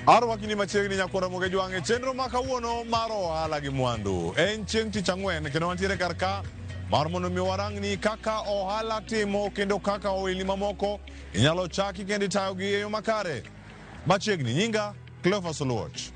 Arwakini machiegni nyakwar Ramogi Jwang' e chenro ma kawuono mar ohala gi mwandu. En chieng' tich ang'wen kendo wantiere kar ka mar mondo mi warangni kaka ohala timo kendo kaka ohelni mamoko inyalo chaki kendo itayogi e yo makare. Machiegni nyinga Cleophas Oluoch.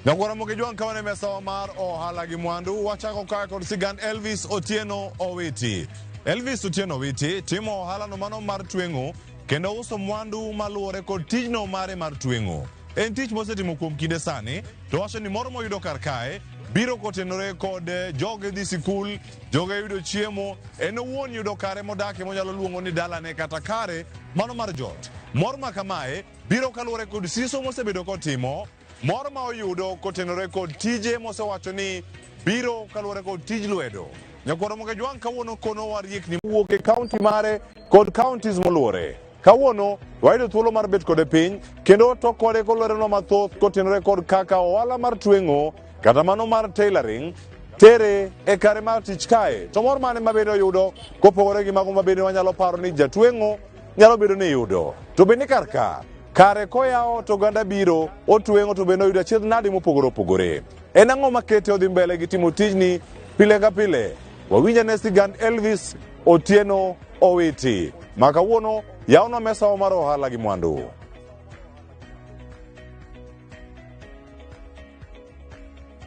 Nyakwar Ramogi Jwang' ka wan e mesawa mar ohala gi mwandu, wachako kae kod sigand Elvis Otieno Owiti. Elvis Otieno Owiti timo ohalano mano mar tweng'o kendo uso mwandu maluwore kod tijno mare mar tweng'o. En tich mosetimo kuom kinde sani, to wacho ni mor moyudo kar kae biro kotenore kod joge dhi sikul, joge yudo chiemo, en owuon yudo kare modake monyalo luongo ni dalane kata kare mano mar jot. Mor ma kamae biro kaluwore kod siso mosebedo kotimo. Mor ma oyudo kotenore kod tije mosewacho ni biro kaluwore kod tij lwedo. Nyakwar Ramogi Jwang' kawuono kono wariekni wuok e kaunti mare kod counties moluore. Kawuono wayudo thuolo mar bet kode piny kendo watok kode koluorenwa mathoth kotenore kod kaka ohala mar tweng'o kata mano mar tailoring tere e kare mar tich kae. To mor mane ma bende oyudo kopogore gi mago ma bende wanyalo paro ni jatweng'o nyalo bedo ni yudo. To bende kar ka kare koyawo to oganda biro otweng'o to bende oyudo achiedh nadi mopogore opogore. En ang'o makete odhi mbele gi timo tijni pile ka pile? Wawinj ane sigand Elvis Otieno Owiti ma kawuono yawonwa mesawa mar ohala gi mwandu.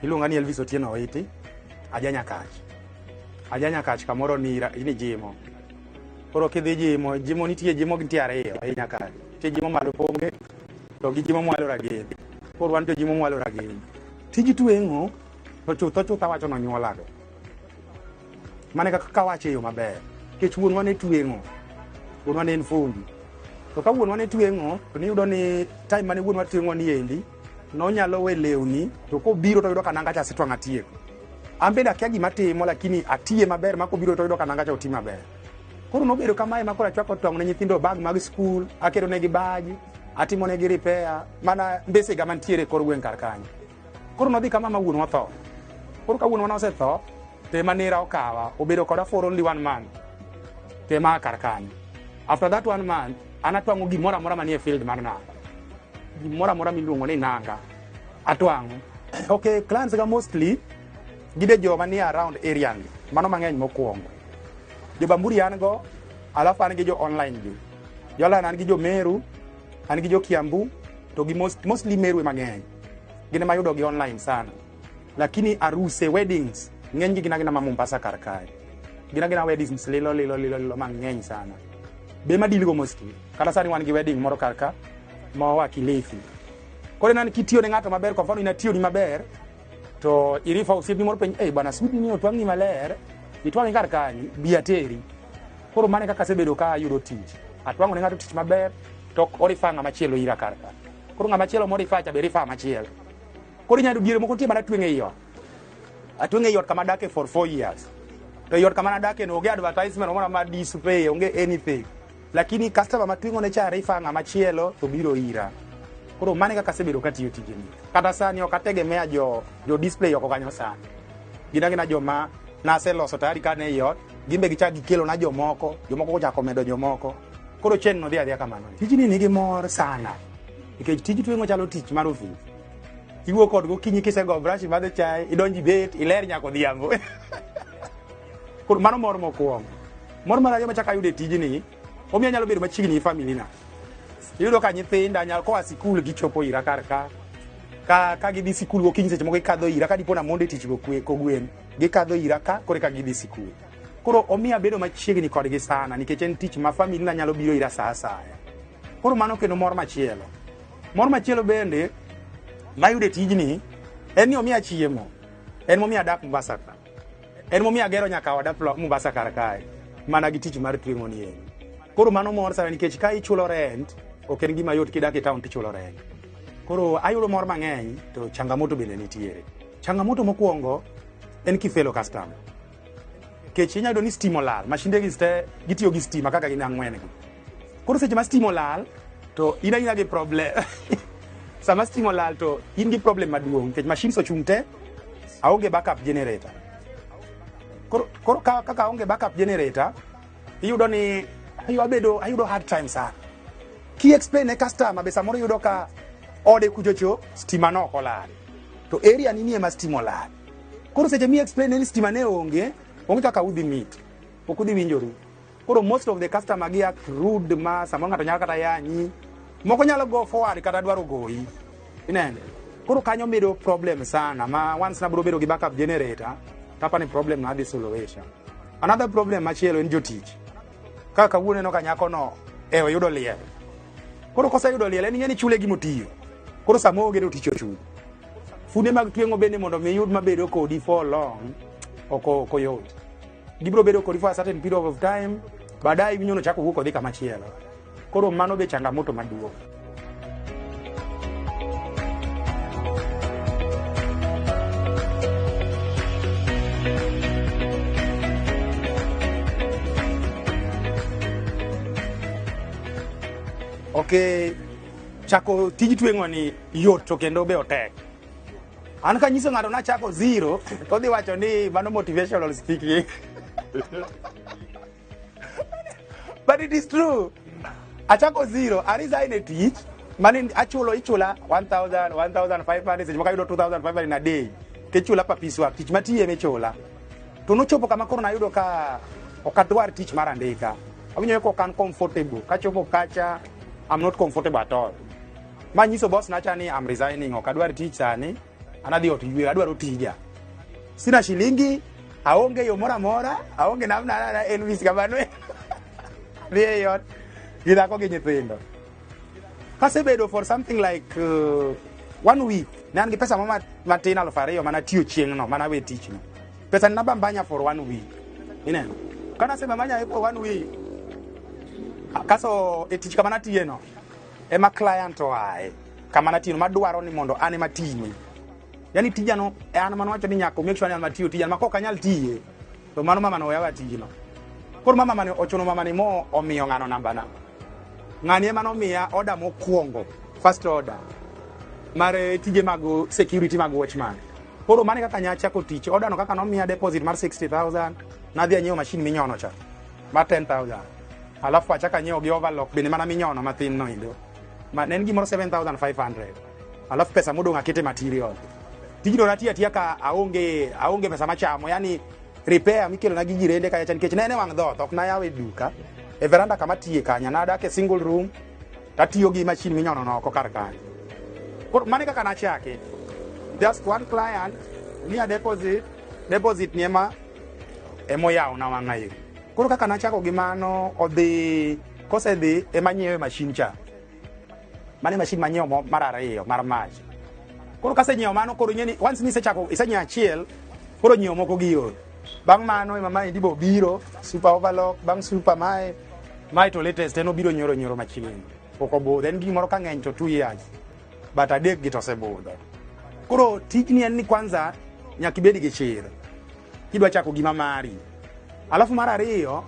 Iluonga ni Elvis Otieno Owiti, aja Nyakach. Aja Nyakach kamoro ni Jimo. Koro kidhi Jimo, Jimo nitie Jimo nitie ariyo ei Nyakach. Nitie Jimo malo Ponge to gi Jimo mwalo Rageng. Koro wan jo Jimo mwalo Rageng. Tij tweng'o to chutho chutho awacho nonyuolago. Mane kaka kawacho e yo maber. Nikech wuonwa ne tweng'o. Wuonwa ne en fundi. To ka wuonwa ne tweng'o, to niyudo ni time mane wuonwa tweng'o ni endi, nonyalo we lewni, to kobiro to oyudo ka nanga cha asetwang'o atieko. An bende akia gima timo, lakini atiye maber ma kobiro to oyudo ka nanga cha oti maber. Koro nobedo kamae ma koro achwako tong' ne nyithindo bag mag skul, akero negi bag, atimo negi repair, mana mbesega mantiere e kor gweng' kar kanyo. Koro nodhi kama ma wuonwa tho. Koro ka wuonwa nosetho, to ema nera okawa, obedo koda for only one month. To ema kar kanyo. After that one month, an atwang'o gimoro amora manie field mar nanga. Gimoro amora miluongo ni nanga, atwang'o. Okay, clients ga mostly gide joma nie around area ni. Mano mang'eny mokwongo. Jo Bamburi an go, alafu an gi jo online gi. Jo online an gi jo Meru, an gi jo Kiambu, to gi mostly Meru ema ng'eny. Gin ema yudo gi online sana. Lakini aruse, weddings, ng'eny gi gin agina ma Mombasa kar kae. Gin agina weddings lilo lilo lilo lilo mang'eny sana. Be ma deal go mostly. Kata sani wan gi wedding moro kar ka, ma oa Kilifi. Koro ineno kitiyo ne ng'ato maber, kwa mfano inatiyo ni maber, to irifa osiepni moro penj, "Ei bwana, sudi ni otwang'ni maler, itwang'e kar kanyi, bi ateri." Koro mano e kaka asebedo ka ayudo tich. Atwang'o ne ng'ato tich maber, to orifa ng'ama chielo ira kar ka. Koro ng'ama chielo morifa cha be rifa machielo. Koro inyalo diere moko nitie mana tweng'o ei ot. Atweng'o ei ot kama adake for 4 years. To ei ot kama nadake no onge advertisement moro ma display, onge anything. Lakini customer matweng'o ne cha rifa ng'ama chielo to biro ira. Koro mano e kaka asebedo katiyo tijeni. Kata sani ok ategemea jo display oko kanyo sana. Gin agina joma naseloso tayari ka ne ei ot, gin be gichak gikelo na jomoko, jomoko kochako medo jomoko. Koro chain no dhi adhiya kamano. Tijni nigi mor sana. Nikech tij tweng'o chalo tich mar ofis. Iwuok ot gokinyi kisego brush imadho chai, idonjo ibet, iler nyaka odhiambo. Koro mano mor mokwongo. Mor mar ariyo machako ayudo e tijni, omiyo anyalo bedo machiegni gi family na. Iyudo ka nyithinda nyalo koa sikul gichopo ira kar ka. Ka gidhi sikul gokinyi seche moko gikadho ira, ka dipo na mondo e tich kogwen, gikadho ira ka koro eka gidhi sikul. Koro omiyo abedo machiegni kodgi sana nikech en tich ma family na nyalo biro ira sa asaya. Koro mano kendo mor machielo. Mor machielo bende mayudo e tijni en ni omiya chiemo. En momiyo adak Mombasa ka. En momiyo agero nyaka oda Mombasa kar kae mana gi tich mar tweng'o ni endi. Koro mano mor sana nikech ka ichulo rent ok en gima yot kidak e town tichulo rent. Koro ayudo mor mang'eny to changamoto bende nitiere. Changamoto mokwongo en kifelo customer. Nikech inyalo yudo ni stima olal, mashinde gi te gitiyo gi stima kaka gin ang'wen gi. Koro seche ma stima olal to in aina gi problem. Sama stima olal to in gi problem maduong' nikech machines ochung' te, aonge backup generator. Koro kaka aonge backup generator, Iyudo ni abedo ayudo hard time sana. Ki explain ne customer be samoro yudo ka ode kuchocho stima no ok olal. To area ni ema stima olal. Koro seche mi explain ni stima ne onge, onge kaka udhi meet. Ok udhi winjoru. Koro most of the customer gi act rude ma samoro ng'ato nyalo kata yanyi. Moko nyalo go forward kata dwaro goyi. Inene. Koro kanyo medo problem sana ma once nabro bedo gi backup generator, tapa ni problem na adhi suluhisha. Another problem machielo en jotich. Kaka kawuono neno ka nyako no e oyudo liel. Koro koseyudo liel en ing'e ni chule gimotiyo. Koro sama oonge to tich ochung'. Funde mag tweng'o bende mondo mi iyud mabedo kodi for long ok oyot. Gibiro bedo kodi for a certain period of time, baadaye iwinjo nochako wuok odhi kama chielo. Koro mano be changamoto maduong'. Okay, chako tij tweng'o ni yot to kendo be otek. An kanyiso ng'ato nachako zero, to odhi wacho ni mano motivational speaking. But it is true. Achako zero, a resign e tich, mane achulo ichula 1000, 1500, seche moko ayudo 2500 in a day. Tichula per piece work, tich matiye emichula. To nochopo kama koro nayudo ka ok adwar tich mar andika. Awinjo ka ok an comfortable. Kachopo kacha, I'm not comfortable at all. Manyiso boss nacha ni I'm resigning, ok adwar tich sani, an adhi ot yweyo, adwaro tija. Sina shilingi, aonge yo moro amora, aonge namna na Elvis kamano. Dhi e ot gi dhako gi nyithindo. Kasebedo for something like 1 week, ne an gi pesa mo matin 2,000 mana tiyo chieng'no, mana we tichno. Pesa ni nabambanya for 1 week. Ineno? Kana asebambanya for 1 week, kaso e tich kama natiye no, ema client oae kama natiye no, madwaro ni mondo an ema tine. Yani tijano, an manowacho ni nyaka make sure ni an matiyo tijano, ma kok anyal tiye, to mano mama no oyawa tijno. Koro mama mane ochuno mama ni mo omiyo ng'ano namba na. Ng'ani ema nomiya order mokwongo, first order, mar tije mag security mag watchman. Koro mano kaka nyachako tich, order no kaka nomiya deposit mar 60,000, nadhi anyiewo machine minyono cha, mar 10,000. Alafu achako anyiewo gi overlock bende mana minyono mathin no endo. Ma ne en gimoro 7,500. Alafu pesa modong' akete material. Tijno natiyo atiya ka aonge pesa machamo, yani repair mikelo na gi jirende kacha nikech ne en e wang' dhoot, ok nayawe duka. E veranda kama tiye kanya, nadak e single room, tatiyo gi machine minyono no oko kar kanyo. Koro mano e kaka nachake. Just one client, miya deposit, deposit ni ema emoyawona wang'a yo. Koro kaka nachako gi mano, odhi, kosedhi ema anyiewe machine cha. Mano e machine manyiewo mar ariyo, mar mach. Koro kasenyiewo mano, koro ing'e ni once nisechako, isenyiewo achiel, koro nyiewo moko gi yot. Bang' mano ema maendi bo biro, super overlock, bang' super mae to latest en obiro nyoro nyoro machiegni. Pok obudho, en gimoro ka ng'eny to 2 years. But adek gi to osebudho. Koro tijni en ni kwanza nyaka ibed gi chir. Kidwa chako gima mari. Alafu mar ariyo,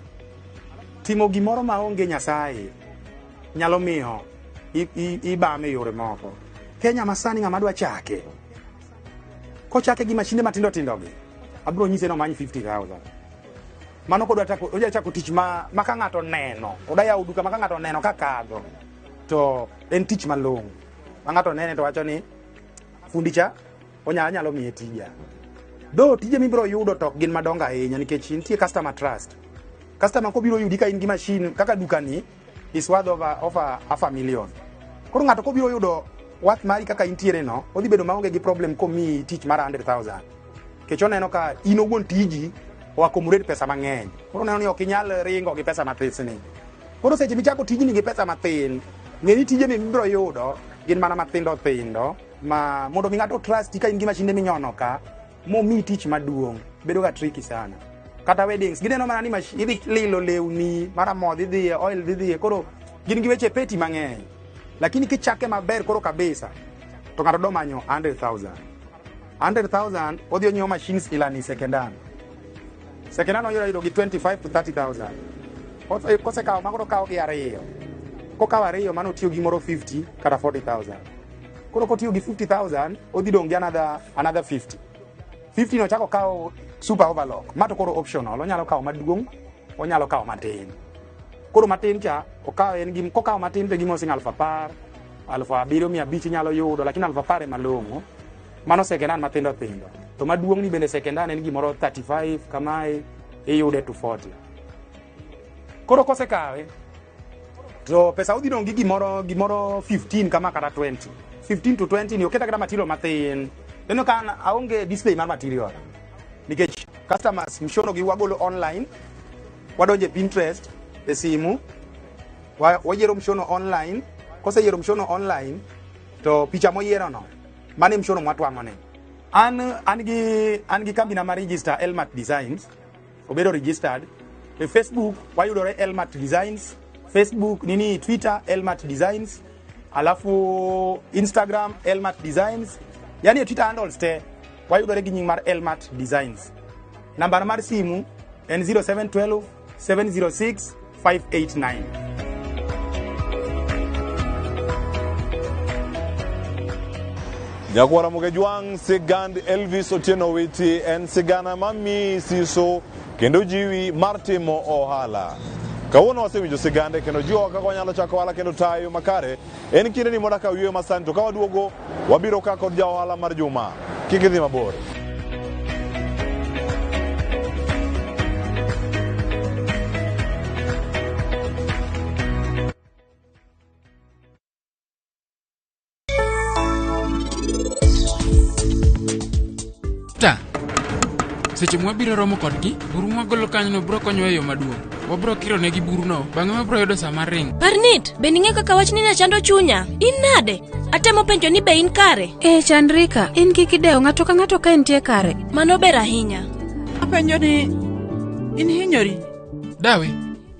timo gimoro maonge Nyasaye nyalo miyo ibame yore moko. Kenya masani ng'ama dwa chake, kochake gi machinde matindo tindo gi, abiro nyise ni omany 50,000. Mano kodwa chako, odwa chako tich ma ka ng'ato neno, odwa yawo duka ma ka ng'ato oneno ka kadho, to en tich malong'o. Ma ng'ato nene to wacho ni fundi cha anyalo miye tija. Though tije mibiro yudo to ok gin madongo ahinya nikech nitie customer trust. Customer kobiro yudi ka in gi machine kaka duka ni is worth over half a million. Koro ng'ato kobiro yudo worth mari kaka intiere no, odhi bedo maonge gi problem komiyi tich mar 100,000. Nikech oneno ka in owuon tiji o accommodate pesa mang'eny. Koro oneno ni ok inyal ringo gi pesa mathis ni. Koro seche michako tijni gi pesa mathin, ng'e ni tije mibiro yudo gin mana mathindo thindo ma mondo mi ng'ato trust ka in gi machinde minyono ka, momiyi tich maduong', bedo ga tricky sana. Kata weddings, gineno mana ni idhi lilo lewni, mara mo dhi dhiye, oil dhi dhiye, koro gin gi weche peti mang'eny. Lakini kichake maber koro kabisa, to ng'ato do manyo 100,000. 100,000 odhi onyiewo machines ilani second hand. Second hand oyudo yudo gi 25 to 30,000. Kosekawo mago to okawo gi ariyo. Kokawo ariyo mano otiyo gi moro 50 kata 40,000. Koro kotiyo gi 50,000 odhi dong' gi another 50. 50 no chako kawo super overlock. Ma to koro optional, onyalo kawo maduong' onyalo kawo matin. Koro matin cha okawo en gim kokawo matin to gimo siling 10,000, 7,500 inyalo yudo, lakini 10,000 ema long'o. Mano second hand mathindo thindo. To maduong' ni bende second hand en gimoro 35 kamae iyude to 40. Koro kosekawe to pesa odhi dong' gi gimoro 15 kama kata 20. 15 to 20 ni oketa kata material mathin. Neno ka an aonge display mar material. Nikech customers mshono gi wagolo online, wadonje Pinterest e simu, wayiero mshono online, koseyiero mshono online to picha moyiero no mano e mshono mwatwang'one. An gi kambina mar register Elmat Designs, obedo registered. E Facebook wayudore Elmat Designs, Facebook nini Twitter Elmat Designs, alafu Instagram Elmat Designs, yani e Twitter handles te wayudore gi nying mar Elmat Designs. Nambana mar simu en 0712 706 589. Nyakwara Mugejwang' sigand Elvis Otieno Owiti en sigana mamiyi siso kendo jiwi mar timo ohala. Kawuono wasewinjo sigande kendo jiwowa kaka wanyalo chako ohala kendo tayo makare. En kinde ni mondo akaw yweyo masani to ka waduogo wabiro ka kod ja ohala mar juma. Kik idhi mabor. Ta. Seche mwabiro romo kodgi, buru mwagolo kanyono biro konyowa e yo maduong'. Wabiro kiro negi buruno, bang'e wabiro yudo sa mar ringo. Parnit, be ning'eyo kaka wachni ne chando chunya? In nade? Atemo penjo ni be in kare? Eh, Chandrika, in kik idew ng'ato ka ng'ato ka entie kare. Mano ber ahinya. Apenjo ni in hinyori? Dawe,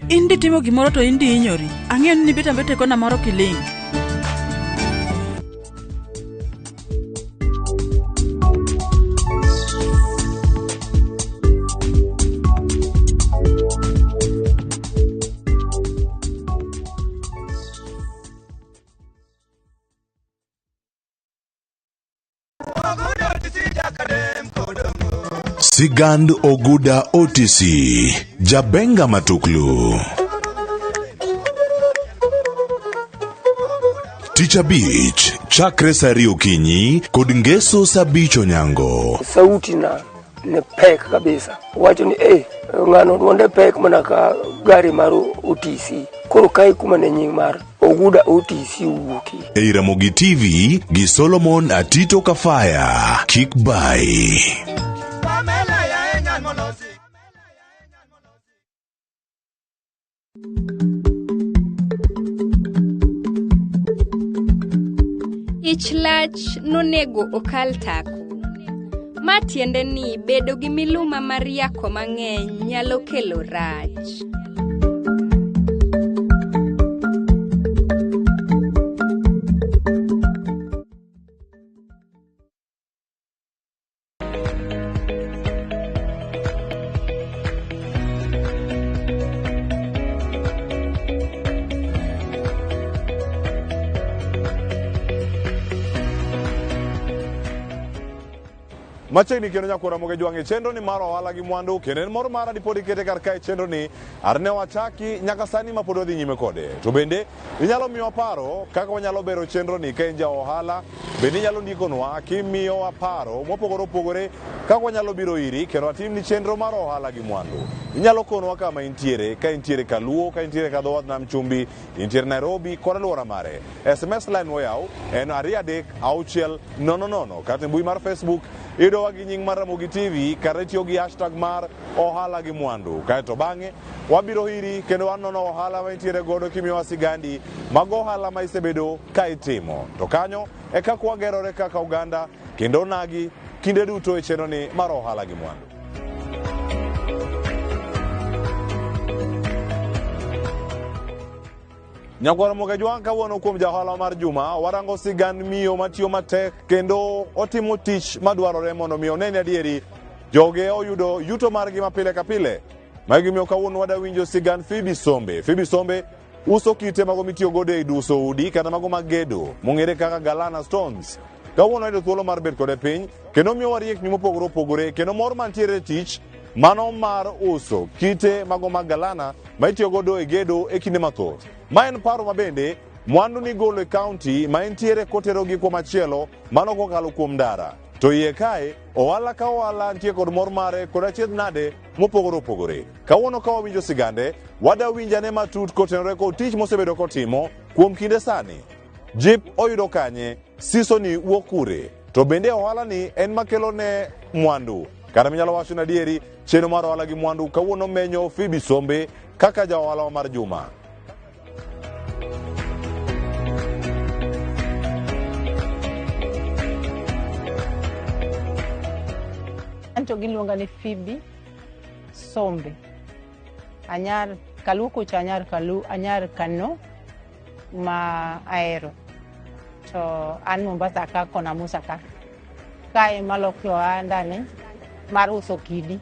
In ditimo gimoro to in dihinyori. Ang'eyo ni nibet abeta e kona moro kiling'. Sigand Oguda OTC, Jabenga Matuklu. Tich Abich, chakre saa ariyo okinyi kod Ngeso saa abich onyango. Sauti na ne pek kabisa. Wacho ni eh, ng'ano duonde pek mana ka gari mar OTC. Koro kae kuma ne nying mar Oguda OTC owuokie. Ei Ramogi TV gi Solomon Atito Kafaya. Kik bai. Ich lach nonego okal tako. Ma tiende ni bedo gi miluma mar yako mang'eny nyalo kelo rach. Machiegni kendo nyakwara Mogejwang' e chenro ni mar ohala gi mwandu kendo en mor mara dipod ikete kar kae chenro ni ar ne wachaki nyaka sani ma pod wadhi nyime kode. To bende inyalo miyowa paro kaka wanyalo bero chenro ni ka in ja ohala, bende inyalo ndikonwa kimiyowa paro mopogore opogore kaka wanyalo biro iri kendo watimni chenro mar ohala gi mwandu. Inyalo konwa kama intiere, ka intiere Kaluo, ka intiere Kadho Wath Nam Chumbi, intiere Nairobi kod alwora mare. SMS line moyaw en 23600 kata e mbui mar Facebook iyudowa gi nying mar Ramogi TV kata itiyo gi hashtag mar ohala gi mwandu. Kaeto bang'e wabiro iri kendo wanono ohala ma intiere godo kimiyowa sigandi mag ohala ma isebedo ka itimo. To kanyo e kaka wagerore kaka oganda kendo onagi kinde duto e chenro ni mar ohala gi mwandu. Nyakwar Mogajwang' kawuono kuom jaohala mar juma warango sigand miyo matiyo matek kendo otimo tich madwarore mondo mi one ni adieri joge oyudo yuto margi mapile ka pile. Magi gimiyo kawuono wada winjo sigand Phoebe Sombe. Phoebe Sombe uso kite mago mitiyo godo e duso udi kata mago mag gedo mong'ere kaka Galana Stones. Kawuono wayudo thuolo mar bet kode piny kendo miyowa riekni mopogore opogore kendo mor mantiere e tich Mano mar uso kite mago mag galana ma itiyo godo e gedo e kinde mathoth. Ma en paro ma bende mwandu nigolo e kaunti ma entiere koterogi kumachielo mano kokalo kuom ndara. To iye kae, ohala ka ohala nitie kod mor mare kod achiedh nade mopogore opogore. Kawuono ka wawinjo sigande, wadawinj ane matut kotenore kod tich mosebedo kotimo kuom kinde sani. Jip oyudo kanye, siso ni wuok kure, to bende ohala ni en makelo ne mwandu. Kata minyalo wacho ni adieri, chenro mar ohala gi mwandu kawuono menyo Phoebe Sombe kaka ja ohala mar juma. Anto giluonga ni Phoebe Sombe. Anyar Kalu kucha anyar Kalu, anyar Kano ma ahero. To an Mombasa ka kona Musa ka. Kae maloko ohanda ni mar uso kidi.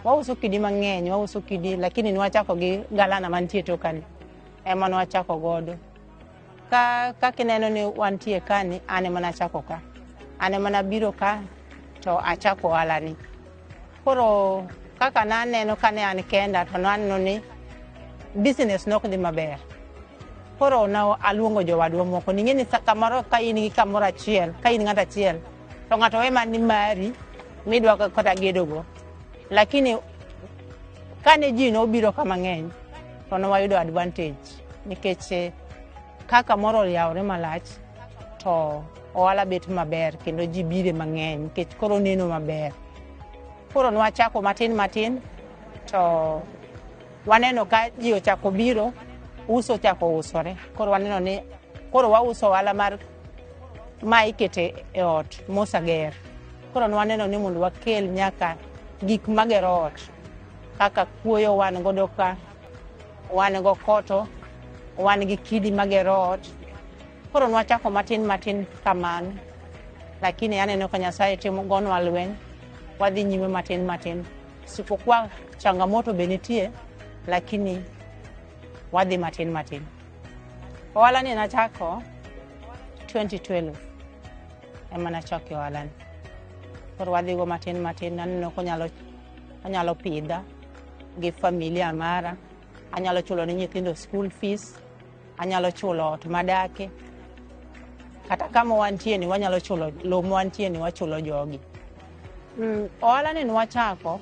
Wauso kidi mang'eny, wauso kidi lakini nwachako gi galana mantie tokani. Ema nwachako godo. Ka kineno ni wantie kani, an ema nachako ka. An ema nabiro ka to achako ohala ni. Koro kaka naneno kane an kenda to naneno ni business nok dhi maber. Koro na aluongo jowadwa moko. Ning'e ni kamoro ka in gi kamoro achiel, ka in ng'ato achiel, to ng'ato we mana ni mari midwa kata gedogo. Lakini kane ji nobiro ka mang'eny, to ne wayudo advantage nikech kaka moro oyawore malach to ohala bet maber kendo ji bire mang'eny nikech koro neno maber. Koro nwachako matin matin to waneno ka ji ochako biro, uso ochako usore. Koro waneno ni koro wauso ohala mar ma ikete e ot moseger. Koro nwaneno ni mondo wakel nyaka gik magero ot kaka kuoyo wan godo ka, wan go koto, wan gi kidi magero ot. Koro nwachako matin matin kamano, lakini aneno ka Nyasaye timo gonwa lweny, wadhi nyime matin matin. Sipokuwa changamoto be nitie, lakini wadhi matin matin. Ohala ni nachako 2012 ema nachako ohala ni. Koro wadhi go matin matin, aneno ka anyalo pidha gi familia mara, anyalo chulo ne nyithindo school fees, anyalo chulo ot madake, kata kama wantie ni wanyalo chulo lowo mawantie ni wachulo jogi. Ohala ni nwachako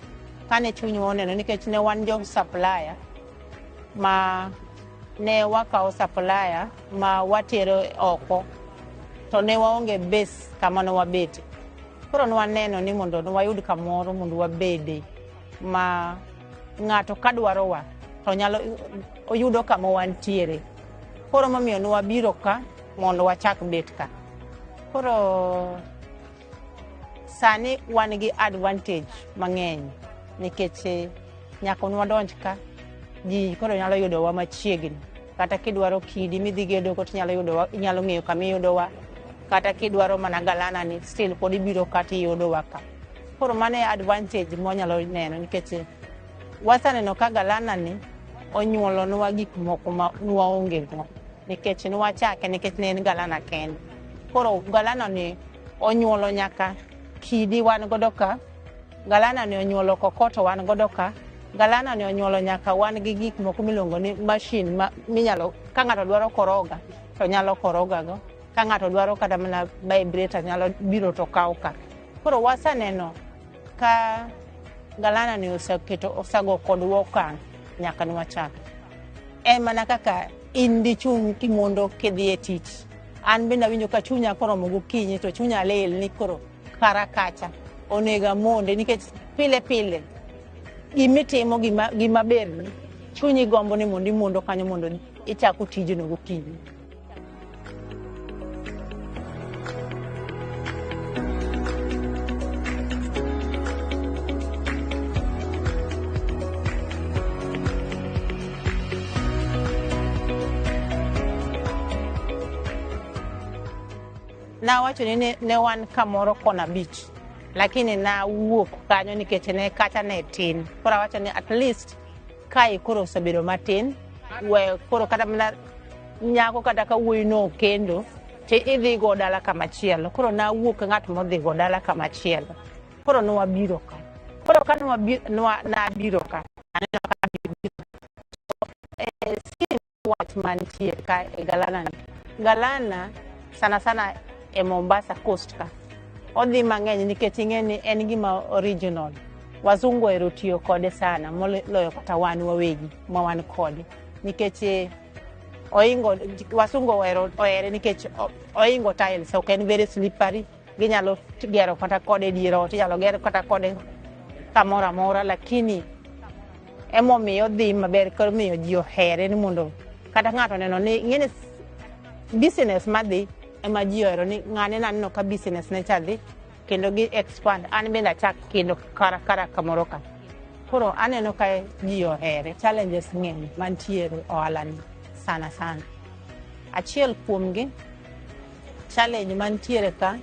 kane chunywa oneno nikech ne wan jo supplier ma ne wakawo supplier ma watero oko to ne waonge base kama ne wabete. Koro nwaneno ni mondo wayud kamoro mondo wabede ma ng'ato kadwarowa to nyalo oyudo kama wantiere. Koro momiyo ne wabiro ka mondo wachak bet ka. Koro sani wan gi advantage mang'eny nikech nyaka nwadonj ka, ji koro nyalo yudowa machiegni. Kata kidwaro kidi midhi gedogo to inyalo yudowa, inyalo ng'eyo kama iyudowa. Kata kidwaro mana galana ni still pod ibiro ka tiyudowa ka. Koro mano e advantage mwanyalo neno nikech waseneno ka galana ni onyuolonwa gik moko ma nwaonge go nikech nwachake nikech ne en galana kende. Koro galana ni onyuolo nyaka kidi wan godo ka, galana ni onyuolo kokoto wan godo ka, galana ni onyuolo nyaka wan gi gik moko miluongo ni machine ma minyalo ka ng'ato dwaro koroga to nyalo koroga go, ka ng'ato dwaro kata mana vibrator nyalo biro to kawo ka. Koro waseneno ka galana ni oseketo osego kodwa okang' nyaka nwachak. En mana kaka in dichung' kimondo kidhi e tich. An bende awinjo ka chunya koromo gokinyi to chunya lil ni koro kara kacha onego amonde nikech pile pile gimitimo gima berni chunyi gombo ni mondo imondo kanyo mondo ichako tijno gokinyi. Nawacho ni ne wan kamoro kona beach, lakini nawuok kanyo nikech ne kacha ne tin. Koro awacho ni at least kae koro osebedo matin, we koro kata mana nyako kata ka wuoyi no okendo to idhi go dala kamachielo. Koro nawuok ng'at modhi go dala kamachielo. Koro ne wabiro ka. Koro ka nabiro ka, aneno ka gibiro. Si wach mantie ka e Galana ni. Galana sana sana e Mombasa coast ka. Odhi mang'eny nikech ing'e ni en gima original. Wazungu ohero tiyo kode sana moloyo kata wan wawegi ma wan kode. Nikech oingo, wasungu ohere nikech oingo tiles, ok en very slippery. Ginyalo gero kata kode e dier ot, inyalo ger kata kode kamoro amora, lakini emomiyo odhi maber, koro miyo ji ohere ni mondo kata ng'ato oneno ni ing'e ni business madhi ema ji ohero ni ng'ane naneno ka business ne cha dhi kendo gi expand, an bende achak kendo kara kamoro ka. Koro aneno ka ji ohere. Challenges ng'eny mantiere ohala ni sana sana. Achiel kuomgi, challenge mantiere ka,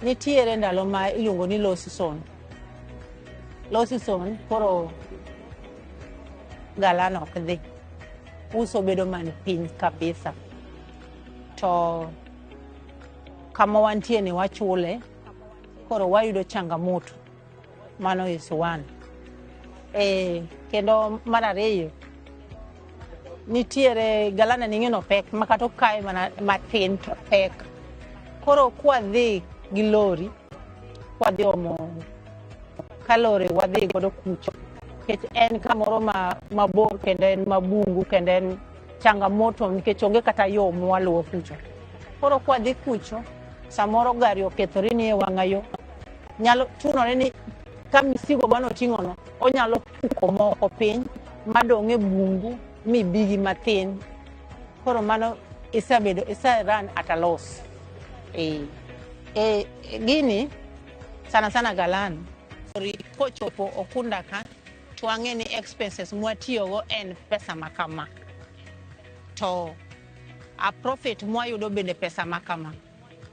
nitiere ndalo ma iluongo ni low season. Low season koro galana ok dhi. Uso bedo man piny kabisa. To kama wantie ni wachule, koro wayudo changamoto. Mano is one. Kendo mar ariyo, nitiere galana ni ing'e pek ma kata okawe mana matin to pek. Koro kwadhi gi lori, kwadhi omo ka lori wadhi godo kucho, nikech en kamoro mabor kendo en mabungu kendo en changamoto nikech onge kata yo mwaluwo kucho. Koro kwadhi kucho, samoro gari okethore ni e wang'a yo, nyalo chunore ni ka misigo manoting'o no, onyalo puko moko piny madong' e bungu mibigi mathin. Koro mano isebedo, ise run at a loss. Gini sana sana galan kochopo Okunda ka, to wang'e ni expenses mwatiyogo en pesa makama, to a profit mwayudo bende pesa makama.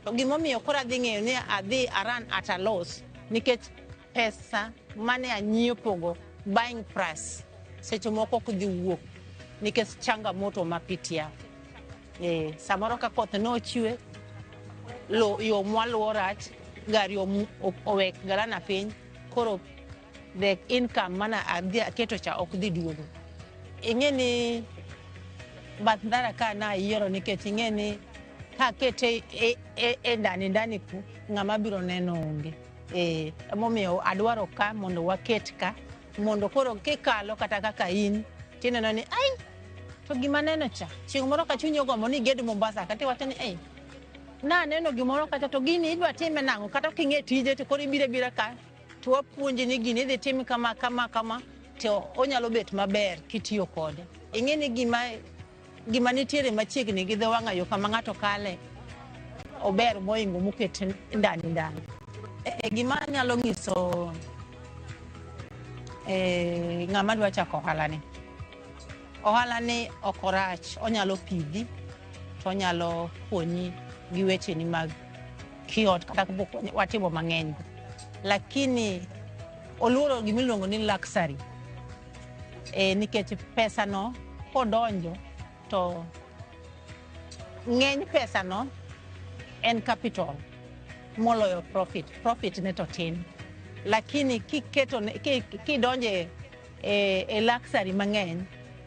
To gimomiyo koro adhi ng'eyo ni adhi a run at a loss nikech pesa mane anyiepogo, buying price, seche moko ok dhi wuok nikech changamoto mapitia. Samoro ka koth nochwe, lo yo mwaluwo rach, gari owek galana piny, koro the income mana adhi aketo cha ok dhi duogo. Ing'e ni bath ndara ka nayiero nikech ing'e ni kakete e ndani ndani ku, ng'ama biro neno onge. Emomiyo adwaro ka mondo waket ka, mondo koro kikalo kata kaka in tineno ni ai, to gima neno cha, chieng' moro ka chunyi ogombo ni iged Mombasa kata iwacho ni ei, naneno gimoro kacha to gini idwa time nang'o, kata ok ing'e tije to koro ibiro abira ka to wapuonji ni gini idhi tim kama kama kama, to onyalo bet maber kitiyo kode. Ing'e ni gima nitiere machiegni gi dho wang'a yo kama ng'ato kale ober moingo moket ndani ndani. Gima anyalo nyiso ng'ama dwa chako ohala ni, ohala ni ok orach, onyalo pidhi to onyalo konyi gi wecheni mag kiot kata kapok watimo mang'eny, lakini oluoro gimiluongo ni luxury, nikech pesa no kodonjo to ng'eny pesa no en capital moloyo profit. Profit ne to tin, lakini kiketo kidonje e luxury mang'eny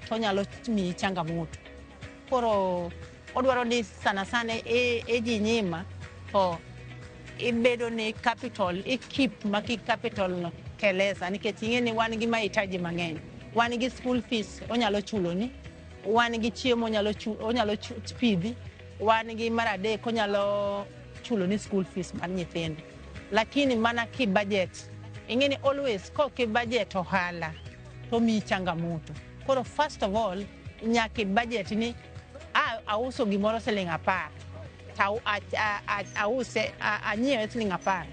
to onyalo miyi changamoto. Koro odwaro ni sana sana e ji nyima to ibedo ni capital i keep ma kik capital no teleza, nikech ing'e ni wan gi mahitaji mang'eny, wan gi school fees onyalo chuloni, wan gi chiemo onyalo pidhi, wan gi mar adek onyalo chuloni school fees mar nyithindo, lakini mana ki budget. Ing'e ni always kok i budget ohala to miyi changamoto. Koro first of all nyaka i budget ni auso gimoro siling 10 to ause, anyiewe siling 10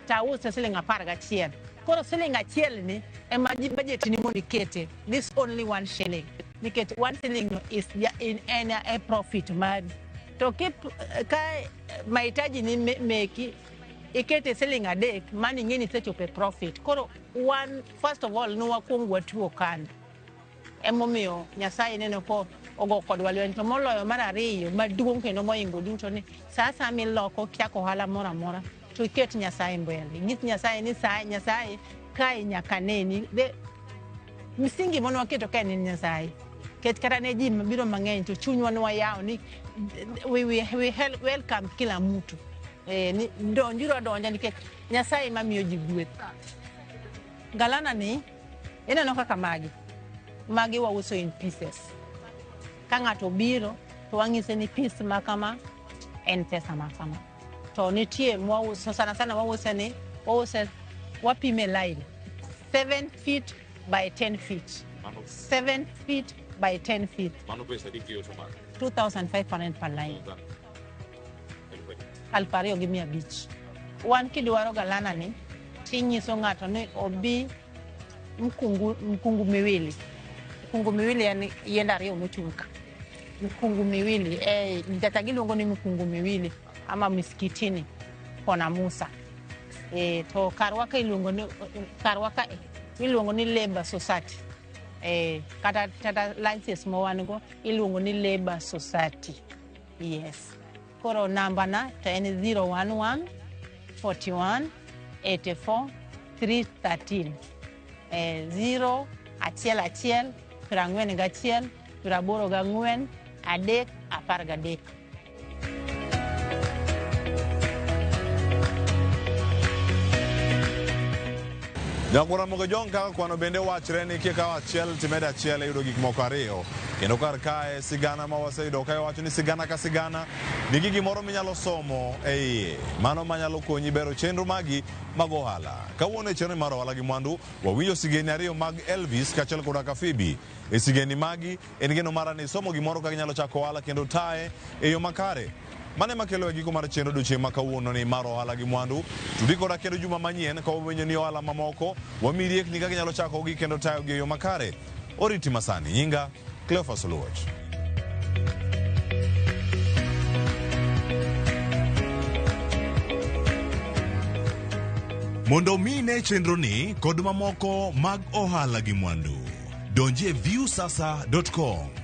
to ause siling 11. Koro siling 1 ni ema budget ni mondo ikete this only 1 shilling, nikech 1 shilling no is in en a profit mari. To ka mahitaji ni meki ikete siling 3, mano ing'e ni isechopo e profit. Koro one, first of all nwakuong watuo kando, emomiyo Nyasaye neno ko ogo kodwa lweny. To moloyo mar ariyo maduong' kendo moingo duto ni sa asaya miloko chako ohala moro amora to To iket Nyasaye mbele. Inyis Nyasaye ni Nyasaye kae nyaka neni. Msingi mane waketo kae ni Nyasaye. Ket kata ne ji mabiro mang'eny to chunywa ne wayawo ni we welcome kila mtu. Ni donjuru adonja nikech Nyasaye mamiyo ji gweth. Galana ni ineno kaka magi. Magi wauso in pieces. Ka ng'ato biro to wang'ise ni piece ma kama en pesa ma kama. To nitie mwauso sana sana wause ni wause wapime line 7 feet by 10 feet. 7 feet by 10 feet. Mano pesa adi kiuso mano? 2,500 per line. 2,500. Wan kidwaro galana ni tinyiso ng'ato ni obi mkungu miwili. Mkungu miwili yani yiende ariyo mochung' ka. Mkungu miwili, jata giluongo ni mkungu miwili ama misikitini kona Musa. To karwa ka iluongo ni karwa ka iluongo ni Labour Society. Kata license ma wan go iluongo ni Labour Society. Yes. Koro namba na to en 011 41 84 313. 0 1 1 41 84 3 13. Nyakwara Mogojong kaka kwano bende wachre ni kikawo achiel timedo achiel iyudo gik moko ariyo. Kendo kar kae sigana ma waseyudo kae wacho ni sigana ka sigana nigi gimoro minyalo somo e iye. Mano manyalo konyi bero chenro magi mag ohala. Kawuono e chenro mar ohala gi mwandu, wawinjo sigeni ariyo mag Elvis kaachiel koda ka Phoebe. E sigeni magi en geno mara ni somo gimoro kaka inyalo chako ohala kendo taye e yo makare. Mane makelo e giko mar chenro odiochieng' ma kawuono ni mar ohala gi mwandu. Tudi koda kendo juma manyien ka wawinjo ni ohala mamoko wamiyi riekni kaka inyalo chakogi kendo tayogi e yo makare. Oriti masani, nyinga Cleophas Oluoch. Mondo mi ne chenro ni kod mamoko mag ohala gi mwandu, donji e viusasa.com.